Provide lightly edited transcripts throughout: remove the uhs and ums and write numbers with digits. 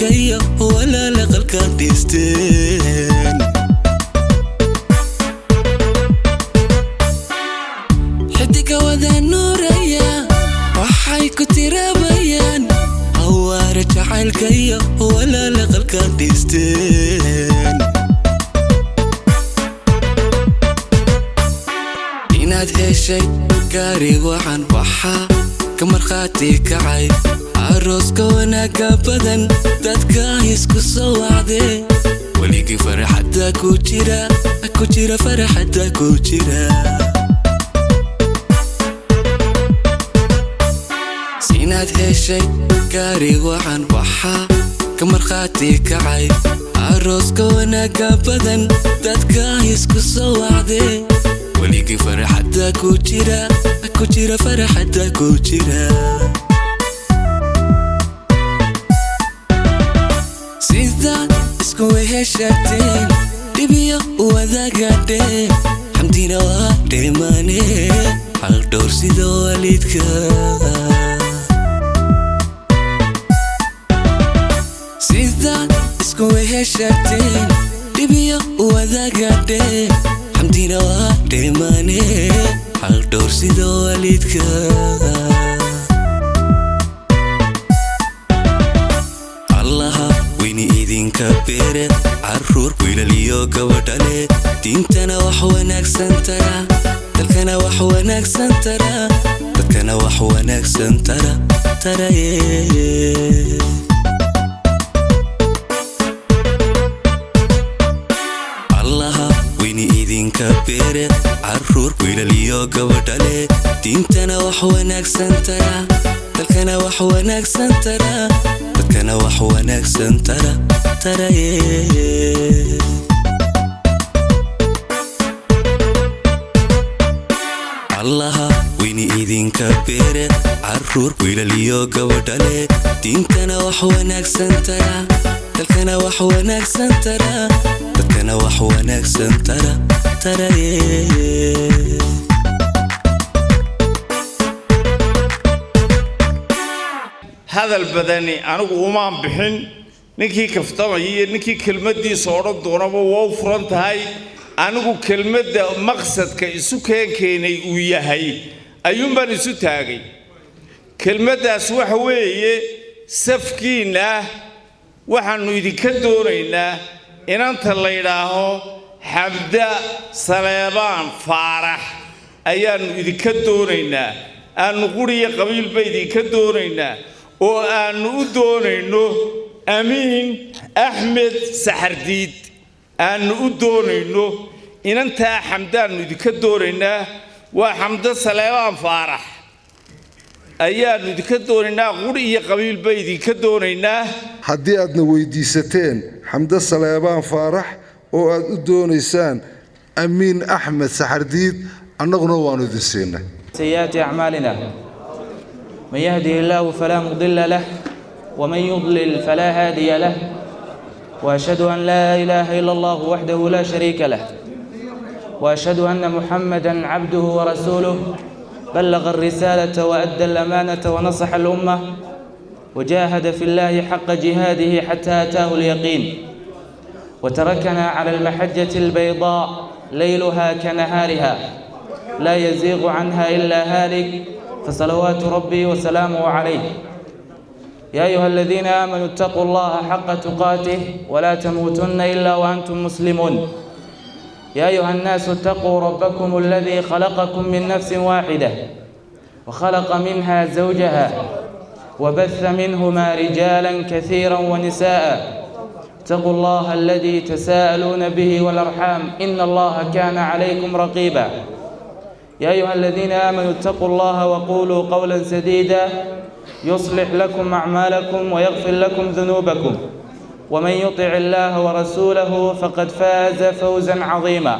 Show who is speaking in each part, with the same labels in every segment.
Speaker 1: Jacaylka iyo walaala qalka dhisteen. Xidiga wada nuuraya waxay ku tirabayaan awaare jacaylka iyo walaala qalka dhisteen. Inaad heshay gaari wacan waxaa ka markhaati kacay arooska wanaaga badan dadka isku soo wacdee. Weligii farxadda ku jira, ku jira farxadda ku jira. Inaad heshay gaari wacan waxaa ka markhaati kacay arooska wanaaga badan dadka isku soo wacdee. Weligii farxadda ku jira, ku jira farxadda ku jira. Sidaad isku weheshateen dhibiyo wadagadheen, xamdina waa dhimane xaq dhowr sida waalidka. Sidaad isku weheshateen dhibiyo wadagadheen, xamdina waa dhimane xaq dhowr sida waalidka. Allaha weyni idinka beere caruur wiilal iyo gabadhale, diintana wax wanaagsan tara, dalkana wax wanaagsan tara, dadkana wax wanaagsan tara taraye. Allaha weyni idinka beere caruur wiilal iyo gabadhale, diintana wax wanaagsan tara, dalkana wax wanaagsan tara, dadkana wax wanaagsan tara taraye. Allaha weyni idinka beere caruur wiilal iyo gabadhale, diintana wax wanaagsan tara, dalkana wax wanaagsan tara, dadkana wax wanaagsan tara taraye.
Speaker 2: Hadal badani anigu umaan bixin. Ninkii kaftamaya iyo ninkii kelmaddiisa odhan doonaba waa u furan tahay. Anigu kelmadda maqsadka isu keenkeenay uu yahay ayuunbaan isu taagay. Kelmaddaas waxa weeye, safkiinna waxaannu idinka doonaynaa inanta la yidhaaho Xamda Saleebaan Faarax ayaannu idinka doonaynaa, aannu quriya qabiilba idinka doonaynaa, oo aannu u doonayno Amiin Axmed Saxardiid aannu u doonayno. Inantaa Xamdaannu idinka doonaynaa, waa Xamdo Saleebaan Faarax ayaannu idinka doonaynaa, quri iyo qabiilba idinka doonaynaa.
Speaker 3: Haddii aadna weydiisateen Xamdo Saleebaan Faarax oo aad u doonaysaan Amiin Axmed Saxardiid, annaguna waannu idin siinay.
Speaker 4: سيئات أعمالنا، من يهده الله فلا مضل له ومن يضلل فلا هادي له، وأشهد أن لا إله إلا الله وحده لا شريك له، وأشهد أن محمدا عبده ورسوله، بلغ الرسالة وأدى الأمانة ونصح الأمة وجاهد في الله حق جهاده حتى أتاه اليقين، وتركنا على المحجة البيضاء ليلها كنهارها لا يزيغ عنها إلا هالك، فصلوات ربي وسلامه عليه. يا أيها الذين آمنوا اتقوا الله حق تقاته ولا تموتن إلا وأنتم مسلمون. يا أيها الناس اتقوا ربكم الذي خلقكم من نفس واحدة وخلق منها زوجها وبث منهما رجالا كثيرا ونساء، اتقوا الله الذي تساءلون به والأرحام إن الله كان عليكم رقيبا. يا أيها الذين آمنوا اتقوا الله وقولوا قولا سديدا يصلح لكم أعمالكم ويغفر لكم ذنوبكم، ومن يطع الله ورسوله فقد فاز فوزا عظيما.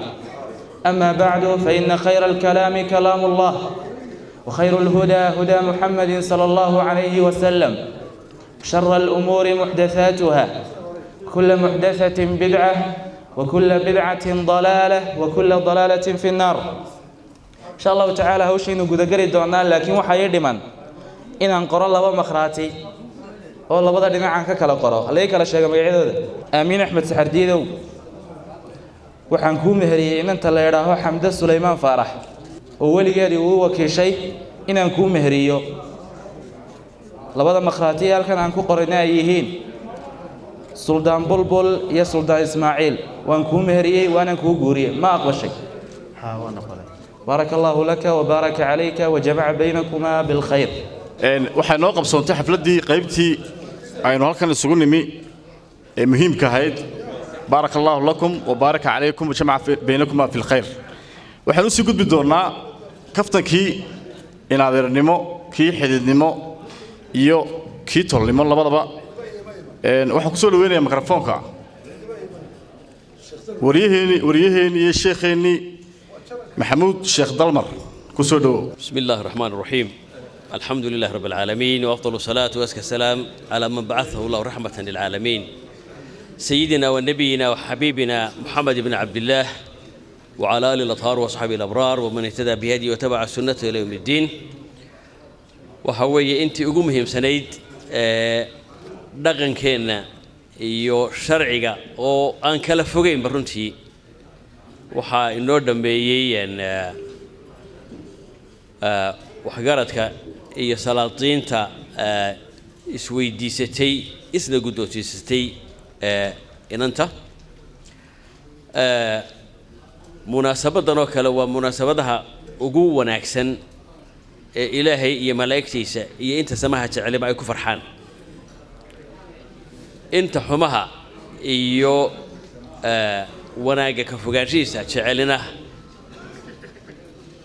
Speaker 4: أما بعد، فإن خير الكلام كلام الله، وخير الهدى هدى محمد صلى الله عليه وسلم، شر الأمور محدثاتها، كل محدثة بدعة، وكل بدعة ضلالة، وكل ضلالة في النار. إن شاء الله تعالى hawshaynu gudageli doonaa, laakiin waxaa ii dhiman inaan qoro laba makhraati. Oo labada dhinacan ka kala qoro, halay kala sheega magacyadooda. Aamiin Axmed Saxardiidow, waxaan kuu meheriyey inanta la idhaaho Xamde Sulaymaan Faarax, oo weligeedii uu wakiishay inaan kuu meheriyo, labada makhraati ee halkan aan ku qorayna ay yihiin Suldaan Bulbul iyo Suldaan Ismaaciil. Waan kuu meheriyey, waanaan kuu guuriyey. Ma aqbashay? بارك الله لك وبارك عليك وجمع بينكما بالخير.
Speaker 5: Waxay noo qabsoontay xafladdii qaybtii aynu halkan isugu nimi ee muhiimka ahayd. بارك الله لكم وبارك عليكم وجمع بينكما في الخير. Waxaan usii gudbi doonnaa kaftankii inadeernimo, kii xididnimo iyo kii tolnimo labadaba. Waxaan kusoo dhaweynayaa mikrofoonka waryaheeni iyo sheekheennii Maxamuud Sheekh Dalmar. Kusoo dhawow.
Speaker 6: بسم الله الرحمن الرحيم، الحمد لله رب العالمين، وأفضل الصلاة وأزكى السلام على من بعثه الله رحمة للعالمين، سيدنا ونبينا وحبيبنا محمد بن عبد الله، وعلى آله الأطهار وأصحابه الأبرار، ومن اهتدى بهديه وتبع سنته إلى يوم الدين. Waxa weeye intii ugu muhiimsanayd ee dhaqankeenna iyo sharciga oo aan kala fogeynba runtii waxaa inoo dhammeeyey waxgaradka iyo salaadiinta isweydiisatay, isna guddoonsiisatay inanta. Munaasabaddan oo kale waa munaasabadaha ugu wanaagsan ee Ilaahay iyo malaa'igtiisa iyo inta samaha jeceliba ay ku farxaan, inta xumaha iyo wanaagga ka fogaanshihiisa jecelina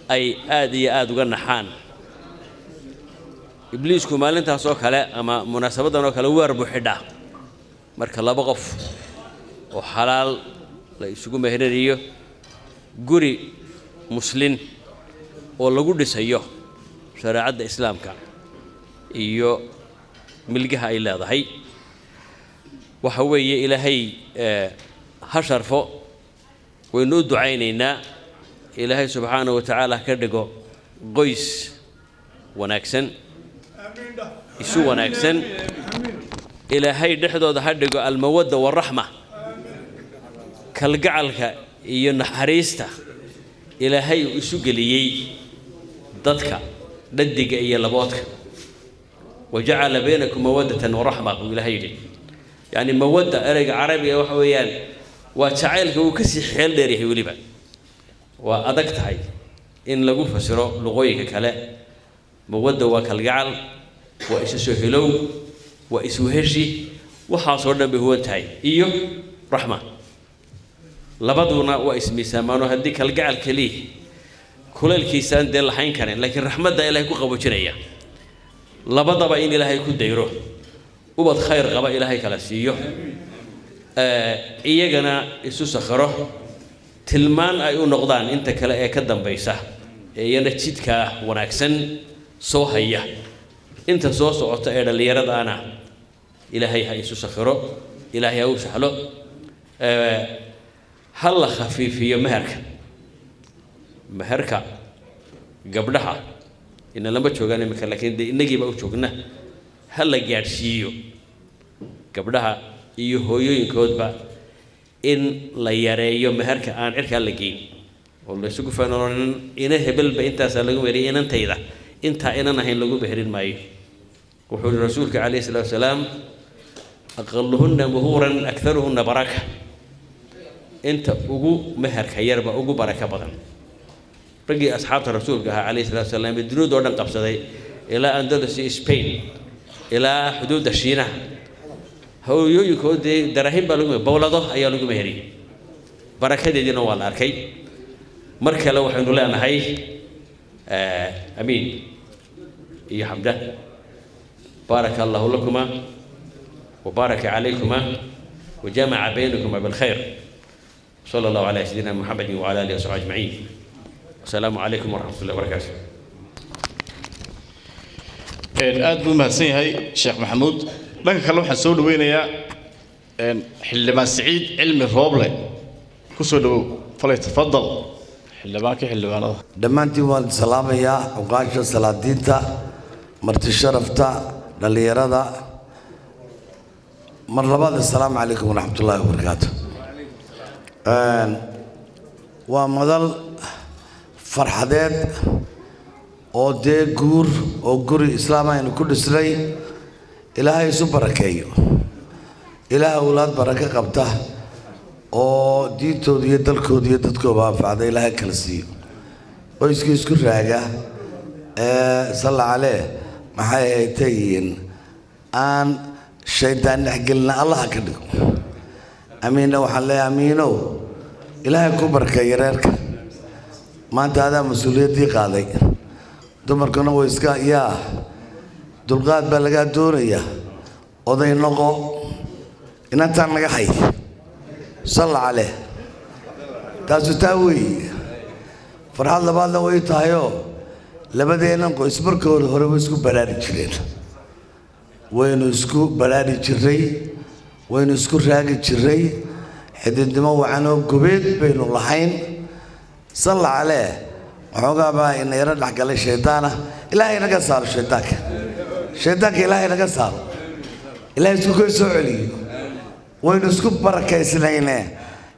Speaker 6: ay aad iyo aada uga naxaan. Ibliisku maalintaas oo kale ama munaasabaddan oo kale weer buu xidhaa. Marka laba qof oo xalaal la isugu meherinayo guri muslin oo lagu dhisayo shareecadda Islaamka iyo milgaha ay leedahay, waxa weeye Ilaahay ha sharfo. Waynu u ducaynaynaa, Ilaahay subxaanahu wa tacaala ka dhigo qoys wanaagsan, isu wanaagsan. Ilaahay dhexdooda ha dhigo المودة والرحمة, kalgacalka iyo naxariista Ilaahay uu isu geliyey dadka dhadiga iyo laboodka. وجعل بينكم مودة ورحمة buu Ilaahay yidhi. Yani mawadda ereyga Carabiga waxa weeyaan waa jacaylka, uu kasii xeel dheer yahay, weliba waa adag tahay in lagu fasiro luqooyinka kale. Mawadda waa kalgacal, waa isu soo hilow, waa isuheshi, waxaasoo dhan bay huwan tahay, iyo raxma. Labaduna waa ismiisaamaano. Haddii kalgacal keliya kulaylkiisaan dee lahayn karin, laakiin raxmadda Ilaahay ku qaboojinaya. Labadaba in Ilaahay ku dayro, ubad khayr qaba Ilaahay kala siiyo, iyagana isu sakharo, tilmaan ay u noqdaan inta kale ee ka dambaysa ee iyana jidkaa wanaagsan soo haya, inta soo socota ee dhallinyaradaana Ilaahay ha isu sakhiro, Ilaahay ha u sahlo. Ha la khafiifiyo meherka. Meherka gabdhaha ina lama joogaan imika, laakiin dee innagiiba u joogna. Ha la gaadhsiiyo gabdhaha iyo hooyooyinkoodba in la yareeyo meherka, aan cirkaa la geyn oo la isugu faanoonin ina hebelba intaasaa lagu meheriyay, inantayda intaa inan ahayn lagu meherin maayo. Wuxuu yihi rasuulka calayhi salaatu wasalaam: أقلهن مهورا أكثرهن بركة. Inta ugu meherka yarba ugu baraka badan. Raggii asxaabta rasuulka ahaa calayhi salatu wasalaam ee dunuud oo dhan qabsaday, ilaa Andalus iyo Spain, ilaa xuduudda Shiinaha, hooyooyinkood dee daraahim baa lagu, bowlado ayaa lagu meheriyey, barakadeediina waa la arkay. Mar kale waxaynu leenahay Amiin iyo Xamda: بارك الله لكما وبارك عليكما وجمع بينكما بالخير. صلى الله على سيدنا محمد وعلى اله وصحبه اجمعين. السلام عليكم ورحمه الله وبركاته.
Speaker 5: Aad buu mahadsan yahay Sheekh Maxamuud. Dhanka kale waxaan soo dhaweynayaa Xildhibaan Siciid Cilmi Rooble. Ku soo dhawow, فليتفضل xildhibaanka xildhibaanada.
Speaker 7: Dhammaantiin waan salaamayaa, cuqaasha, salaadiinta, marti sharafta, dhallinyarada. Mar labaad, assalaamu calaykum waraxmatullaahi wabarakaatu. Waa madal farxadeed oo dee guur oo guri islaam aynu ku dhisnay. Ilaahay isu barakeeyo. Ilaah awlaad barako qabta oo diintooda iyo dalkooda iyo dadkooba anfacda Ilaahay kala siiyo. Qoyskii isku raaga ee salla calee maxay haytayiin aan shaydaan dhexgelina Allaha ka dhigo. Amiinna waxaan leeyahay, Amiinow, Ilaahay ku barakeeyo reerka. Maanta adaa mas-uuliyaddii qaaday, dumarkuna way iska yaa dulqaad baa lagaa doonayaa. Oday noqo, inantaan naga hay. Salla caleh. Taasu taa weeye. Farxad labaadna way tahayoo labadeennan qoys markooda hore way isku baraari jireen, waynu isku baraari jiray, waynu isku raagi jiray. Xididnimo wacan oo gobeed baynu lahayn. Salla calee. Waxoogaa baa ina yaro dhexgalay shaydaana. Ilaahay naga saaro shaydaanka, shaydaanka Ilaahay naga saaro, Ilaahay isku kay soo celiyo. Waynu isku barakaysnayne,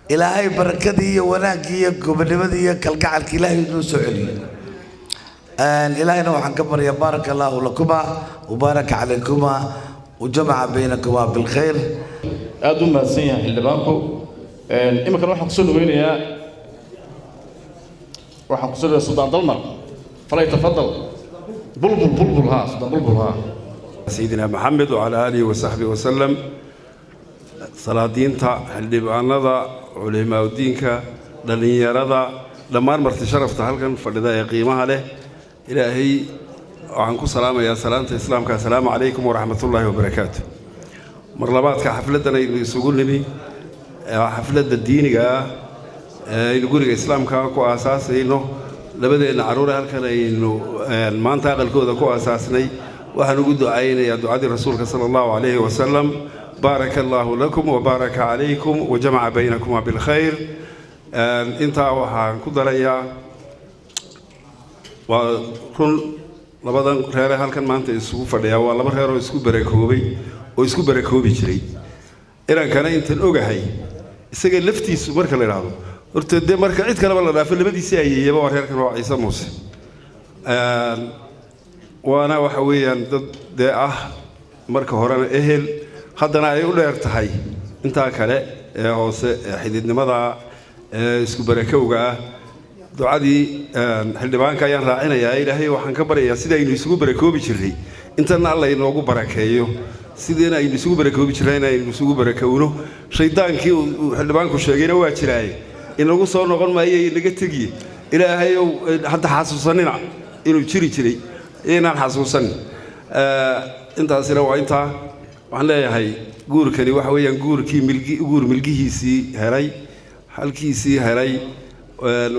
Speaker 7: Ilaahay barakadii iyo wanaaggii iyo gobonimadii iyo kalgacalkii Ilaahay inoo soo celiyo. Ilaahayna waxaan ka baryaa, baaraka allaahu lakuma wabaaraka calaykuma wajamaca baynakuma bilkhayr.
Speaker 5: Aad u mahadsan yahay xildhibaanku. Iminkana waxaan kusoo dhaweynayaa, waxaan kusoo dhaweynaya Suldaan Dalmar. Falyatafadal. Bulbul, Bulbul, ha, Suldaan Bulbul, ha.
Speaker 8: سيدنا محمد وعلى آله وصحبه وسلم. Salaadiinta, xildhibaanada, culimaaudiinka, dhallinyarada, dhammaan marti sharafta halkan fadhida ee qiimaha leh, Ilaahay waxaan ku salaamayaa salaanta islaamka: assalaamu calaykum waraxmatullaahi wabarakaatu. Mar labaadka xafladdan aynu isugu nimi, xafladda diiniga ah ee aynu guriga islaamka ku aasaasayno labadeenna carruure halkan aynu maanta aqalkooda ku aasaasnay, waxaan ugu ducaynayaa ducadii Rasuulka sala allahu calayhi wasalam: baaraka allaahu lakum wabaaraka calaykum wajamaca baynakuma bilkhayr. Intaa waxaan ku darayaa, waa run, labadan reere halkan maanta isugu fadhiyaa waa laba reer oo isku barakoobay oo isku barakoobi jiray. Inankana intan ogahay isaga laftiisu marka la idhaahdo horta dee marka cid kaleba la dhaafo, labadiisii ayeeyaba waa reerkan, waa Ciise Muuse. Waana waxa weeyaan dad dee ah marka horena ehel, haddana ay u dheer tahay intaa kale ee hoose ee xididnimada ee isku barakowga ah. Ducadii xildhibaanka ayaan raacinayaa. Ilaahay waxaan ka baryayaa sida aynu isugu barakoobi jirnay intana Alla inoogu barakeeyo, sidiina aynu isugu barakoobi jirnay aynu isugu barakowno. Shaydaankii uu xildhibaanku sheegayna waa jiraaye, inagu soo noqon maayo, inaga tegiye. Ilaahayow hadda xasuusanina inuu jiri jiray, inaan xasuusanin. Intaasina waa intaa. Waxaan leeyahay guurkani waxa weeyaan guurkii milgi, guur milgihiisii helay, halkiisii helay,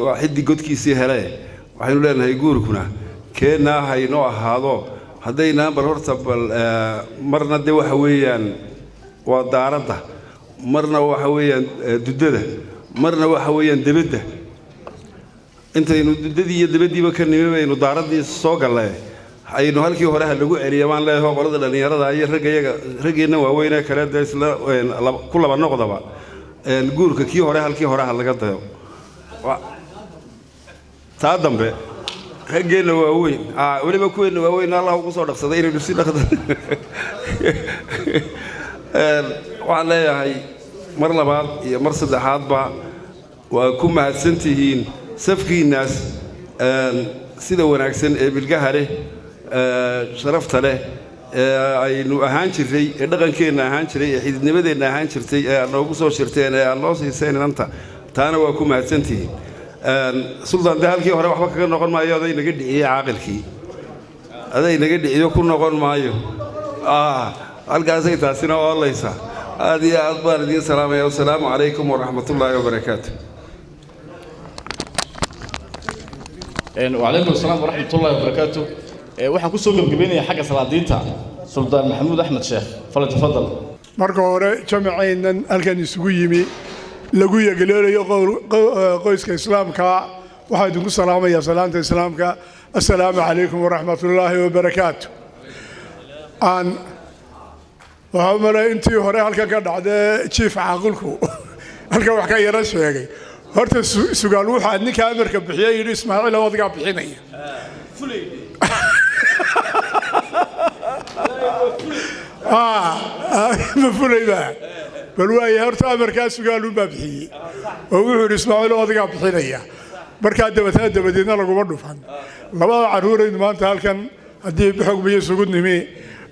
Speaker 8: waa xiddi godkiisii hele. Waxaynu leenahay guurkuna keennaa haynoo ahaado. Haddaynaan bal horta bal marna dee waxa weeyaan waa daaradda, marna waxa weeyaan duddada, marna waxa weeyaan debedda. Intaynu duddadii iyo debaddiiba ka nimi baynu daaraddii soo galle, aynu halkii hore ha lagu celiya baan leeyahay. Qolada dhallinyarada iyo ragga iyaga, raggeenna waaweyn ee kale dee isla ku laba noqdaba, guurka kii hore halkii hore ha laga dayo. Taa dambe raggeenna waaweyn, weliba kuweenna waaweyn, Allah ugu soo dhaqsaday inaynu si dhaqdan. Waxaan leeyahay mar labaad iyo mar saddexaadba waa ku mahadsan tihiin safkiinnaas sida wanaagsan ee bilgaha leh, sharafta leh ee aynu ahaan jirray, ee dhaqankeenna ahaan jiray, ee xididnimadeenna ahaan jirtay, ee aad noogu soo shirteen, ee aad noo siiseen inanta. Taana waa ku mahadsantihiin. Suldaan, dee halkii hore waxba kaga noqon maayo, aday naga dhiciyey caaqilkii, aday naga dhiciyo, ku noqon maayo. Halkaasay taasina oolaysa. Aad iyo aad baan idiin salaamaya. Wasalaamu calaykum waraxmatullaahi wabarakaatu.
Speaker 5: وعليكم السلام ورحمة الله وبركاته. Waxaan kusoo gebgabeynaya xagga salaadiinta Suldaan Maxamuud Axmed Sheekh. Falyatafadal.
Speaker 9: Marka hore jamaceennan halkan isugu yimi lagu yegleelayo qoyska islaamka, waxaa idinku salaamayaa salaanta islaamka: assalaamu calaykum waraxmatullaahi wabarakaatu. Aan Waxaa u malaya intii hore halkan ka dhacdee jiif caaqilku halkan wax ka yaro sheegay. Horta Sugaal wuxaa ninka amarka bixiyey yidhi Ismaaciil oo adigaa bixinaya. Ma fulayba bal waaya, horta amarkaa Sugaaluunbaa bixiyey oo wuxuu yidhi Ismaaciil oo adigaa bixinaya. Markaa dabataa dabadeedna laguma dhufan labada carruuraynu maanta halkan haddii xogmiyo isugu nimi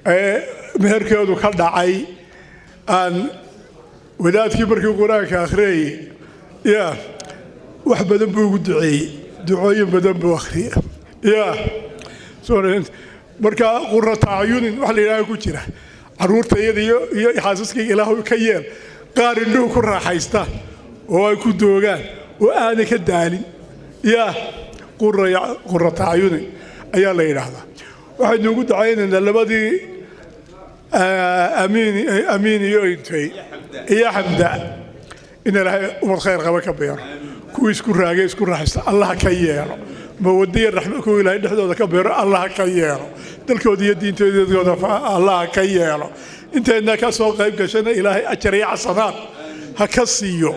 Speaker 9: ee meherkeedu ka dhacay. Aan wadaadkii markii qur-aanka akhriyayey ya wax badan buu ugu duceeyey, ducooyin badan buu akhriyay ya. Marka qurata acyunin wax la yidhaha ku jira carruurta iyada iyo xaasaskayga, Ilaahu ka yeel qaar indhuhu ku raaxaysta oo ay ku doogaan oo aanay ka daalin ya. Qurata acyunin ayaa la yidhaahdaa. Waxaynu ugu ducaynaynaa labadii Amiin iyo intay iyo Xamda in Ilaahay ubad khayr qaba ka beero, kuwii isku raagay isku raaxaysta Allah ka yeelo, mawadiya raxma kuwa Ilaahay dhexdooda ka beero Allah ka yeelo, dalkooda iyo diintooda Allah ka yeelo. Intayna ka soo qayb gashana Ilaahay ajar iyo xasanaad ha ka siiyo.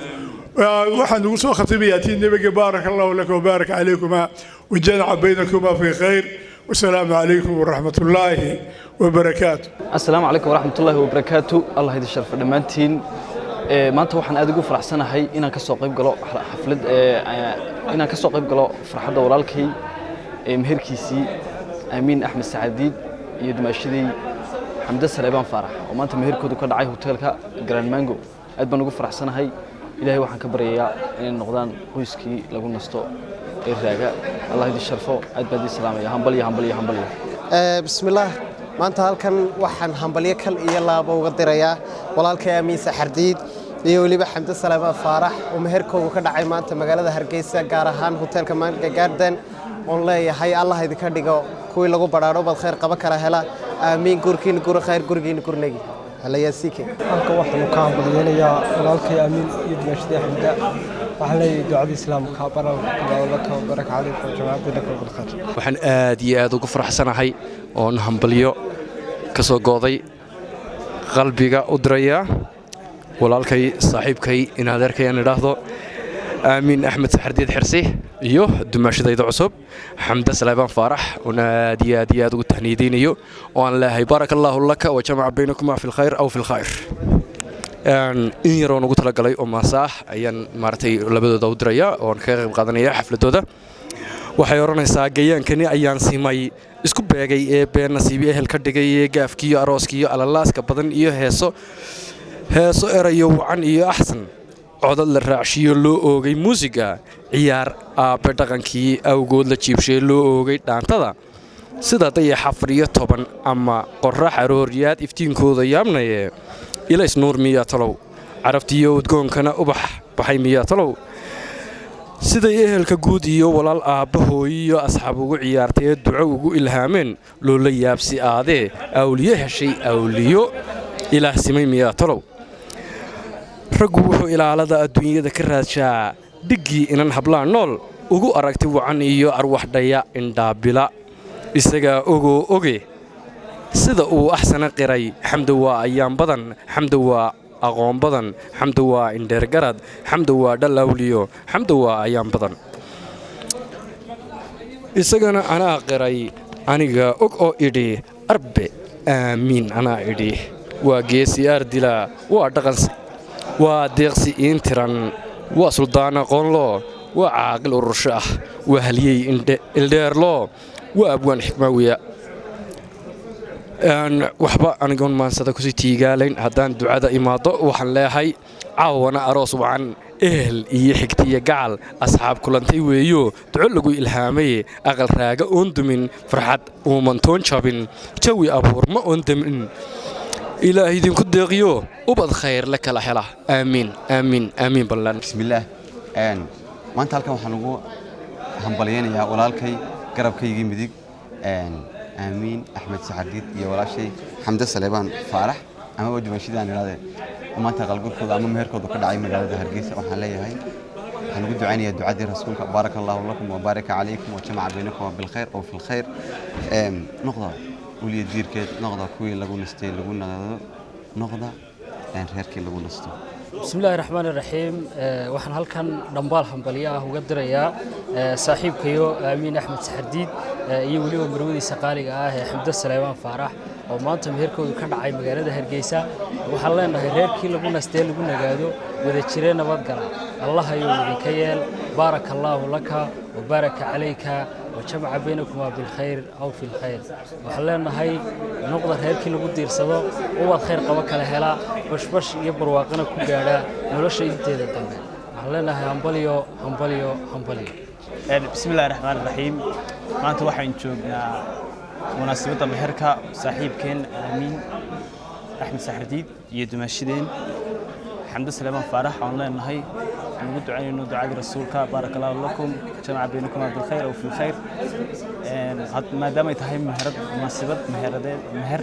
Speaker 9: Waxaan ugu soo khatimayaa tii nebiga: baaraka Allahu lakum wabaaraka calaykuma wajamaca baynakuma fi khayr. Wasalaamu calaykum waraxmat ullaahi wabarakaatu.
Speaker 10: Asalaamu calaykum waraxmat ullaahi wabarakaatu. Allah idin sharfo dhammaantiin. Maanta waxaan aad ugu faraxsanahay inaan ka soo qayb galo xaflad, inaan ka soo qayb galo farxadda walaalkay ee meherkiisii Aamiin Axmed Sacadiid iyo dumaashadii Xamde Saleebaan Faarax oo maanta meherkoodu ka dhacay hoteelka Grand Mango. Aad baan ugu faraxsanahay. Ilaahay waxaan ka baryayaa inay noqdaan qoyskii lagu nasto ee raaga. Allah idin sharfo, aad baan idin salaamaya. Hambalyo, hambalyo, hambalyo.
Speaker 11: Bismillaah. Maanta halkan waxaan hambalyo kal iyo laabo uga dirayaa walaalkay Amiin Saxardiid iyo weliba Xamde Salaamaan Faarax oo meherkoogu ka dhacay maanta magaalada Hargeysa, gaar ahaan hoteelka Manga Garden, oon leeyahay Allah idinka dhigo kuwii lagu badhaadho, bad khayr qaba kala hela. Aamiin. Guurkiina guri khayr, gurigiina gurnagi halayaasiike.
Speaker 12: Halkan waxaanu ka hambalyeynayaa walaalkay Amiin iyo dumaashadii Xamda. Waxaan leeyahay ducada islaamka: baaraka laka wabaraka calaykum wajamaca bainakum bilkhayr.
Speaker 13: Waxaan aad iyo aad ugu faraxsanahay oon hambalyo ka soo gooday qalbiga u dirayaa walaalkay, saaxiibkay, in adeerkay aan idhaahdo Aamiin Axmed Saxardiid Xirsi iyo dumaashadayda cusub Xamde Saleebaan Faarax, oon aad iyo aad iyo aad ugu tahniyadeynayo oo aan leeyahay baaraka allaahu laka wa jamaca baynakuma fi lkhayr aw fi lkhayr. In yaroon ugu talagalay oo maasa ah ayaan maaragtay labadooda u diraya oon kaga qayb qaadanaya xafladooda. Waxay odhanaysaa: gayaankani ayaan simay isku beegay ee been nasiibi ehel ka dhigay ee gaafkiiyo arooskiiyo alalaaska badan iyo heeso heeso erayo wacan iyo axsan codad la raacshiyo loo oogay muusiga ciyaar aabbe dhaqankii awgood la jiibshay loo oogay dhaantada sida dayax 14 ama qorrax arooryaad iftiinkooda yaabnaye ilays nuur miyaa talow carabtiiyo udgoonkana ubax baxay miyaa talow siday ehelka guud iyo walaal aabba hooyiyo asxaab ugu ciyaartay ee duco ugu ilhaameen loola yaabsi aadee awliyo heshay awliyo ilaah simay miyaa talow. Raggu wuxuu ilaalada adduunyada ka raadshaa dhiggii inan hablaan nool ugu aragti wacan iyo arwaxdhaya indhaabila isagaa ogoo oge sida uu axsana qiray. Xamda waa ayaan badan, Xamda waa aqoon badan, Xamda waa indheergarad, Xamda waa dhalawliyo, Xamda waa ayaan badan. Isagana anaa qiray, aniga og oo idhi arbe aamiin anaa idhi waa geesi aardila, waa dhaqan, waa deeqsi iin tiran, waa suldaan aqoonloo, waa caaqil urursho ah, waa halyey ildheerloo, waa abwaan xikmaawiya. Waxba anigoon maansada kusii tiigaalayn, haddaan ducada imaado waxaan leeyahay caawana aroos wacan, ehel iyo xigtiyo gacal asxaab kulantay weeyo duco lagu ilhaamay, aqal raaga oon dumin, farxad uumantoon jabin, jawi abuurma oon damin, Ilaah idinku deeqiyo ubad khayr la kala hela. Aamiin, aamiin, aamiin. Ballan.
Speaker 14: Bismillaah. Maanta halkan waxaan ugu hambalyaynayaa walaalkay garabkaygii midig Aamiin Axmed Saxardiid iyo walaashay Xamde Saleebaan Faarax amaba dumaashidaan idhahdee maanta qalgurkooda ama meherkooda ka dhacay magaalada Hargeysa. Waxaan leeyahay, waxaan ugu ducaynayaa ducadii rasuulka: baaraka allahu lakum wabaaraka calaykum wajamaca baynakuma bilkhayr oo fi lkhayr. Noqda uliya diirkeed, noqda kuwii lagu nastay lagu nagado. Noqda reerkii lagu nasto.
Speaker 15: Bismillahi raxmaani raxiim. Waxaan halkan dhambaal hambalyo ah uga dirayaa saaxiibkayo Aamiin Axmed Saxardiid iyo weliba marwadiisa qaaliga ah ee Xamdo Saleebaan Faarax oo maanta meherkoodu ka dhacay magaalada Hargeysa. Waxaan leenahay reerkii lagu nastee, lagu nagaado, wada jiree, nabadgala Allah ayuu idinka yeel. Baaraka allaahu laka wabaaraka calayka wajamaca baynakumaa bilkhayr aw fi lkhayr. Waxaan leenahay noqda reerkii lagu diirsado, ubad khayr qabo kala hela, bashbash iyo barwaaqana ku gaadha nolosha inteeda dambe. Waxaan leenahay hambalyo, hambalyo, hambalyo.
Speaker 16: Bismillahi raxmaan raxiim. Maanta waxaan joognaa munaasabadda meherka saaxiibkeen Aamiin Axmed Saxardiid iyo dumaashideen Xamdo Saleemaan Faarax. Aan leenahay, waxaan ugu ducaynayno ducadii rasuulka: baaraka allahu lakum, jamaca baynakuma bilkhayr aw fi lkhayr. Maadaamay tahay meherad, munaasabad meheradeed, meher,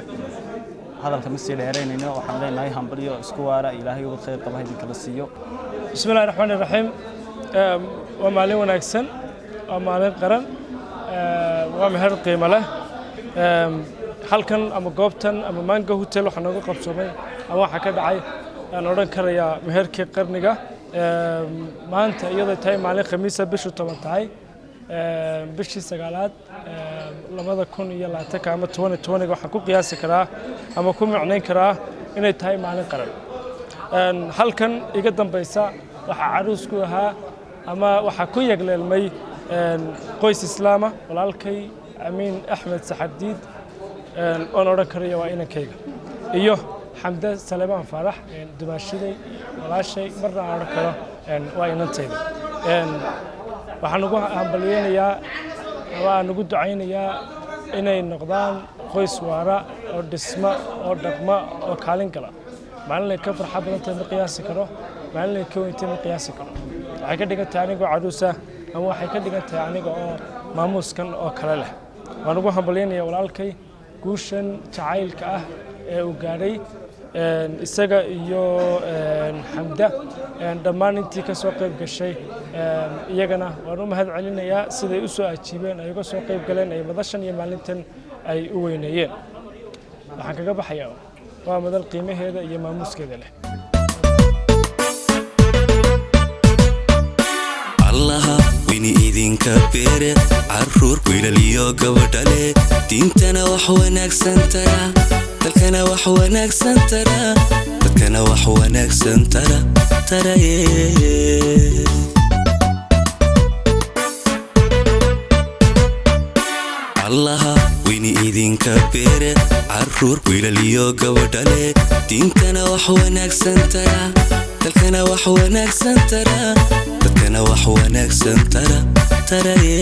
Speaker 16: hadalka ma sii dheeraynayno. Waxaan leenahay hambalyo, isku waara, Ilaahay ubad khayr qaba idinkala siiyo.
Speaker 17: Bismi illahi raxmaani raxiim. Waa maalin wanaagsan, waa maalin qaran, waa meher qiimo leh. Halkan ama goobtan ama Manga Hotel waxaa nooga qabsoomay ama waxaa ka dhacay aan odhan karayaa meherkii qarniga. Maanta iyadoo tahay maalin Khamiisa, bishu 10 tahay, bishii sagaalaad 2020-ka ama 2020-ga, waxaan ku qiyaasi karaa ama ku micnayn karaa inay tahay maalin qaran. Halkan iga dambaysa waxaa caruus ku ahaa ama waxaa ku yagleelmay qoys islaama, walaalkay Amiin Axmed Saxardiid oon odhan karaya waa inankayga, iyo Xamde Saleebaan Faarax, dumaashiday, walaashay, marna aan odhan karo waa inantayda. Waxaan ugu hambalyeynayaa ama aan ugu ducaynayaa inay noqdaan qoys waara oo dhisma oo dhaqma oo kaalin gala. Maalin ay ka farxa badan tahay ma qiyaasi karo, maalin ay ka weyntay ma qiyaasi karo. Waxay ka dhigan tahay anigoo caruusa ama waxay ka dhigan tahay aniga oo maamuuskan oo kale leh. Waan ugu hambalyeynaya walaalkay guushan jacaylka ah ee uu gaadhay isaga iyo Xamda. Dhammaan intii ka soo qayb gashay iyagana waan u mahad celinayaa siday u soo ajiibeen, ay uga soo qayb galeen, ay madashan iyo maalintan ay u weyneeyeen. Waxaan kaga baxayaa waa madal qiimaheeda iyo maamuuskeeda leh.
Speaker 1: Allaha weyni idinka beere caruur wiilal iyo gabadhale, diintana wax wanaagsan tara, dalkana wax wanaagsan tara, dadkana wax wanaagsan tara taraye. Allaha weyni idinka beere caruur wiilal iyo gabadhale, diintana wax wanaagsan tara, dalkana wax wanaagsan tara, dadkana wax wanaagsan tara taraye.